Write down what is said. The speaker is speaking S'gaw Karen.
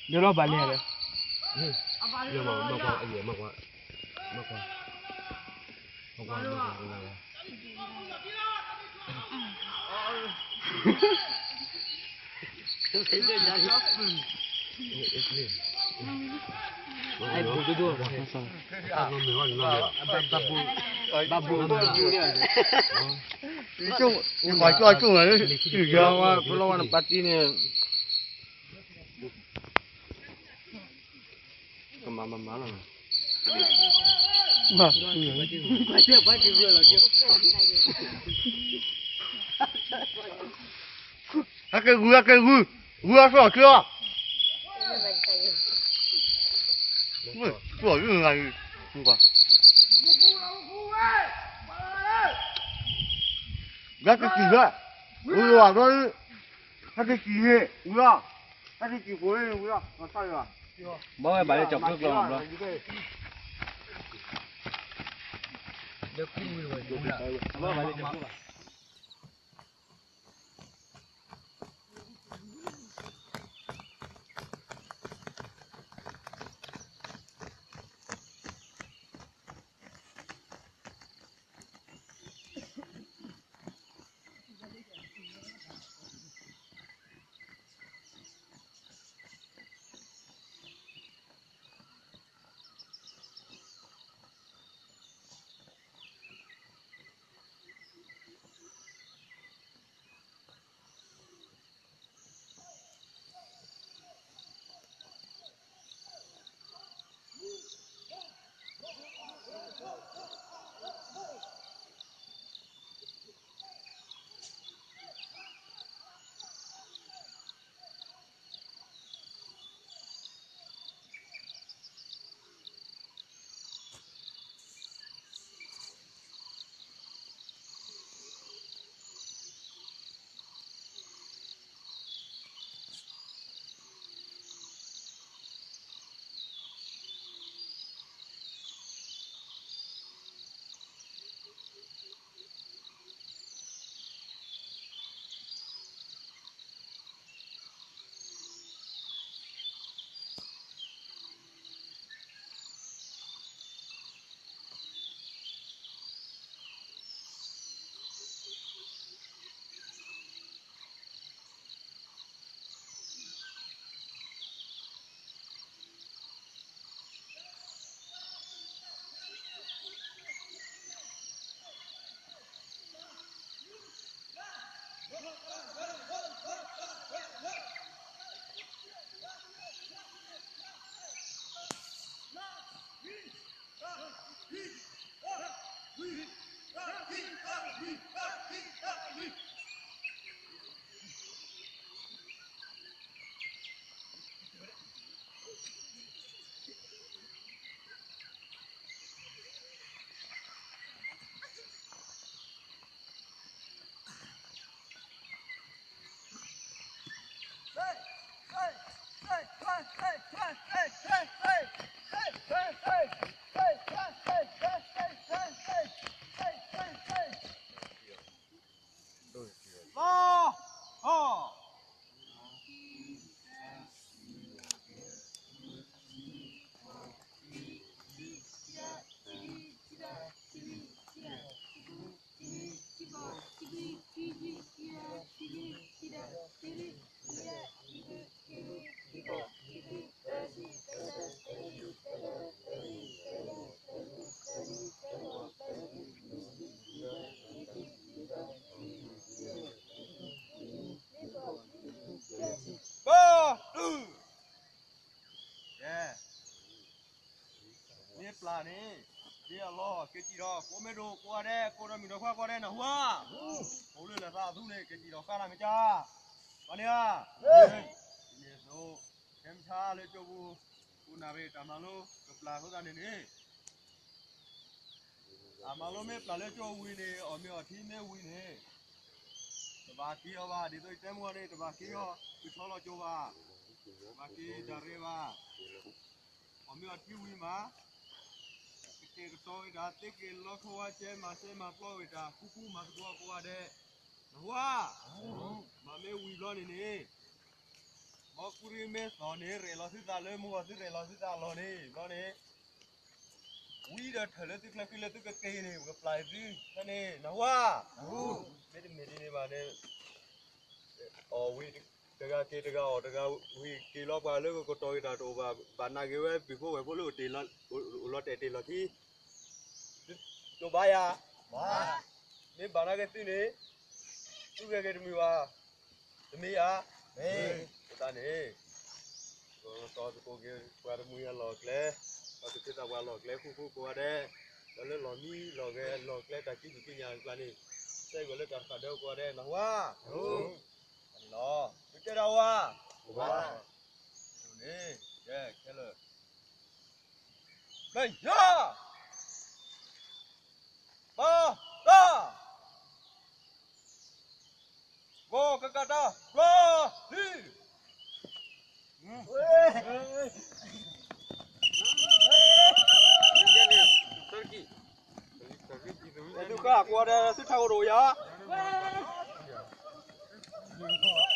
ဒီးလီၤဘၣ်လဲၣ်ဒီး မကွၢ် မကွၢ် မကွၢ် မကွၢ် မကွၢ် ယကွၢ်ကၠီကၠီလီၤ ယကဝါပလီဝါနပာ်တံၢ်န့ၣ် ကမၤမၤမၤလီၤ ဟဲက့ၤဂုၤ ဟဲက့ၤဂုၤ ဂုၤအီၤ ဆှၢအီၤ ဆှၢအီၤ ဆှၢအီၤ ဂၤကကံၢ်လၢ ဂုၤအီၤ ဟဲက့ၤကံၢ်န့ၣ် ဝံၤလီၤ ဟဲက့ၤကံၢ်ဖိန့ၣ် ဝံၤလီၤ မၤစၢ်ယွၤ ဘၣ်ဝဲဘၣ်လၢကၠီၤကျိကျိဘျီ ဘၣ်ဝဲဘၣ်လၢကၠီၤကျိဘၣ်မ့ၢ်ပျၢ်န့ၣ် ဒ်အလီၢ် က့ၤစံၣ်ထီၣ် ကိးမ့ၢ်ဒိၣ်ကိးဂၤဒဲး ကိးဒီးမုၣ်ဒီးခွါကိးဂၤဒဲး နၢ်ဟူဧါ, အိၣ်လၢလဲၤသးအသူန့ၣ် က့ၤစံၣ်ထီၣ်ဃါလၢမ့ၢ်ကၢ်, ပှၤန့ၣ်ဧါ, ဒ်န့ၣ်အသိး ခဲမုၢ်ဆါလၢကၠိပူၤ ပူၤနၢ်ရံၣ်တၢ်မၤလိ ကပျၢ်အဃိသတးန့ၣ်န့ၣ် အမၤလိမ့ၢ်ပျၢ်လၢကၠိဝံၤန့ၣ် အီၣ်မ့ၤအီထံမ့ၢ်ဝံၤန့ၣ် တဘၣ်က့ၤအီၤဘၣ်, ဒ်သိးယတဲမုၢ်ဂီၤန့ၣ် တဘၣ်က့ၤအီၤ တုၤထီလီၤကၠိဘၣ်, တဘၣ်က့ၤတၢ်ရဲၣ်ဘၣ်, အီၣ်မ့ၤအီထံဝံၤမး, ကတဲာ်ကတီၤဝဲတၢ် သ့က့ၤလီၤခီဝါဆဲး မၤစဲမၤပျီဝဲတၢ် ကူကူမၤသကိးကိးဂၤဒဲး, နၢ်ဟူဧါ, မ့မ့ၢ်ဝံၤဘျီန့ၣ်န့ၣ် အီကူရံမ့ၢ်သီန့ၣ် ရဲၣ်လီၤသုသးလၢမုၢ်ဂီၤ သုရဲၣ်လီၤသုသးလီၢ်န့ၣ် ဘျီန့ၣ် ဝံဒီးထၢၣ်လၢသုချၢဃံလၢသုကက့ၤန့ၣ် ပကပျၢ်သုဖဲန့ၣ် နၢ်ဟူဧါ. မ့တမ့ၢ်ဒ်န့ၣ်ဘၣ်န့ၣ် အီၣ်ဝံၤတဂၤက့ၤတဂၤအီၣ်တဂၤဝံၤ က့ၤလီၤပှၤလၢကကတီၤက့ၤတၢ်တအိၣ်ဘၣ် ဘၣ်နာ်က့ၤဝဲ ပှၤဖိဝဲၢ်ဖိလၢအိၣ်လီၤတဲာ်တဲာ်လီၢ်ခံ တဘၣ်ယၤ, မ့ၢ်ဘၣ်နာ်က့ၤသုန့ၣ် သုဂဲၤက့ၤတမုာ်ဘၣ်, တမ့ၢ်ဧါ. အဃိသတးန့ၣ် ကတီၤသကိးက့ၤပှၤတမှံၤအလီၢ်အကျဲ, ဒီးသုခ့သးပှၤလီၢ်အကျဲဃူဃူကိးဂၤဒဲး, ဒီးလၢလီၢ်မံလီၢ်ဂဲၤလီၢ်ကျဲတၢ်ကံၣ်သူၣ်ကံၣ်ညၣ်အကျါန့ၣ်, စဲဂီၤလၢတၢ်တဖၣ်ဒဲးကိးဂၤဒဲး နၢ်ဟူဧါ. လီၤ သုတဲဒၣ်ဝါ, န့ၣ် ကဲခဲလၢာ် မ့ၢ်ယၤ, ပၢ်တၢ်, ဂီၤကကးတၢ် ဘျီလံ. သုဃၣ်ကွၢ်ဒီး သုထးအိၣ်တအိၣ်ယၤ.